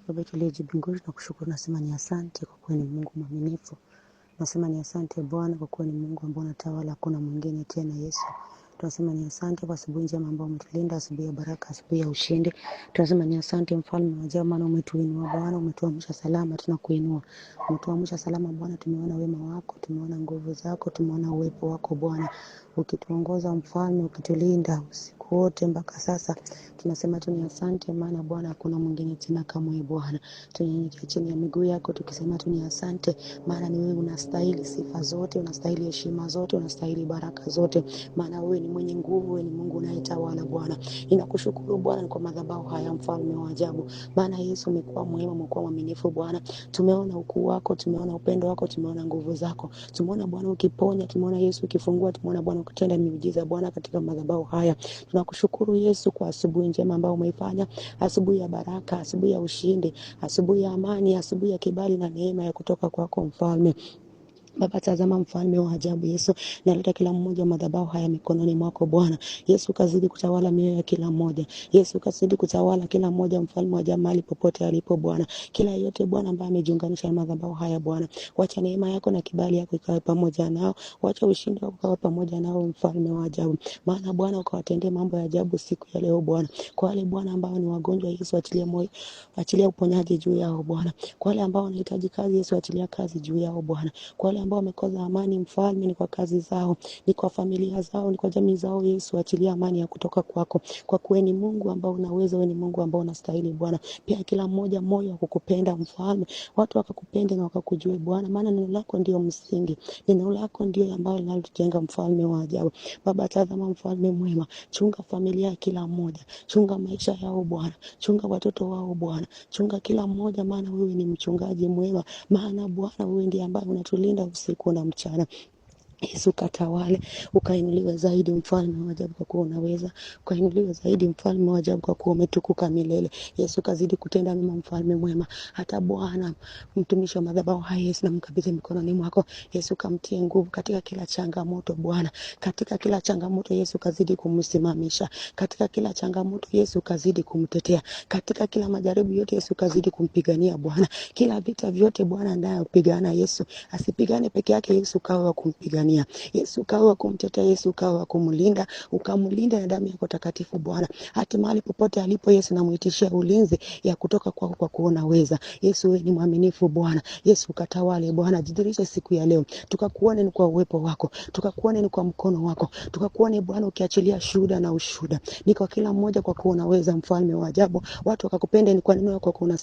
Baba yetu uliye juu mbinguni, tunakushukuru, nasema ni asante kwa kuwa ni Mungu mwaminifu. Nasema ni asante Bwana kwa kuwa ni Mungu ambaye unatawala, hakuna mwingine tena Yesu. Tunasema ni asante kwa asubuhi njema ambayo umetulinda, asubuhi ya baraka, asubuhi ya ushindi. Tunasema ni asante mfalme wa ajabu, maana umetuinua Bwana, umetuamsha salama, tunakuinua. Umetuamsha salama Bwana, tumeona wema wako, tumeona nguvu zako, tumeona uwepo wako Bwana, ukituongoza mfalme, ukitulinda usiku wote mpaka sasa. Tunasema tu ni asante, maana Bwana hakuna mwingine tena kama wewe Bwana. Tunanyenyekea chini ya miguu yako tukisema tu ni asante, maana ni wewe unastahili sifa zote, unastahili heshima zote, unastahili baraka zote, maana wewe ni mwenye nguvu, wewe ni Mungu unayetawala Bwana. Ninakushukuru Bwana kwa madhabahu haya, mfalme wa ajabu, maana Yesu umekuwa mwema, umekuwa mwaminifu Bwana. Tumeona ukuu wako, tumeona upendo wako, tumeona nguvu zako, tumeona Bwana ukiponya, tumeona Yesu ukifungua, tumeona Bwana ukitenda miujiza Bwana katika madhabahu haya. Tunakushukuru Yesu kwa asubuhi njema ambayo umeifanya, asubuhi ya baraka, asubuhi ya ushindi, asubuhi ya amani, asubuhi ya kibali na neema ya kutoka kwako mfalme. Baba, tazama mfalme wa ajabu Yesu, naleta kila mmoja wa madhabahu haya mikononi mwako Bwana. Yesu, kazidi kutawala mioyo ya kila mmoja. Yesu, kazidi kutawala kila mmoja, mfalme wa jamali popote alipo Bwana. Kila yote Bwana ambaye amejiunganisha na madhabahu haya Bwana, wacha neema yako na kibali yako ikawe pamoja nao, wacha ushindi wako ukawe pamoja nao, mfalme wa ajabu. Maana Bwana ukawatendee mambo ya ajabu siku ya leo Bwana. Kwa wale Bwana ambao ni wagonjwa, Yesu achilia moyo, achilia uponyaji juu yao Bwana. Kwa wale ambao wanahitaji kazi, Yesu achilia kazi juu yao Bwana. Kwa wale ambao wamekosa amani, mfalme, ni kwa kazi zao, ni kwa familia zao, ni kwa jamii zao, Yesu achilia amani ya kutoka kwako, kwa kuwa ni Mungu ambao unaweza, wewe ni Mungu ambao unastahili Bwana. Pia kila mmoja moyo wa kukupenda mfalme, watu wakakupenda na wakakujue Bwana, maana neno lako ndio msingi, neno lako ndio ambalo linalotujenga mfalme wa ajabu. Baba, tazama mfalme mwema, chunga familia ya kila mmoja, chunga maisha yao Bwana, chunga watoto wao Bwana, chunga kila mmoja, maana wewe ni mchungaji mwema, maana Bwana wewe ndiye ambaye unatulinda usiku na mchana. Yesu katawale, ukainuliwe zaidi mfalme wa ajabu kwa kuwa unaweza, ukainuliwe zaidi mfalme wa ajabu kwa kuwa umetukuka milele. Yesu kazidi kutenda mema mfalme mwema. Hata Bwana mtumishi wa madhabahu haya Yesu namkabidhi mikononi mwako. Yesu kamtie nguvu katika kila changamoto Bwana, katika kila changamoto Yesu kazidi kumsimamisha, katika kila changamoto Yesu kazidi kumtetea, katika kila majaribu yote Yesu kazidi kumpigania Bwana, kila vita vyote Bwana anayopigana Yesu asipigane peke yake, Yesu kawe wa kumpigania, Yesu kawe wa kumtetea, Yesu kawe wa kumlinda, ukamlinda na damu yako takatifu Bwana. Hata mahali popote alipo Yesu namuitishia ulinzi ya kutoka kwako kwa kuona weza. Yesu wewe ni mwaminifu Bwana. Yesu ukatawale Bwana, jidhihirishe siku ya leo, tukakuone ni kwa uwepo wako, tukakuone ni kwa mkono wako, tukakuone Bwana ukiachilia shuhuda na ushuhuda, ni kwa kila mmoja kwa kuona weza, mfalme wa ajabu, watu wakakupenda ni kwa neno lako, kwa kuona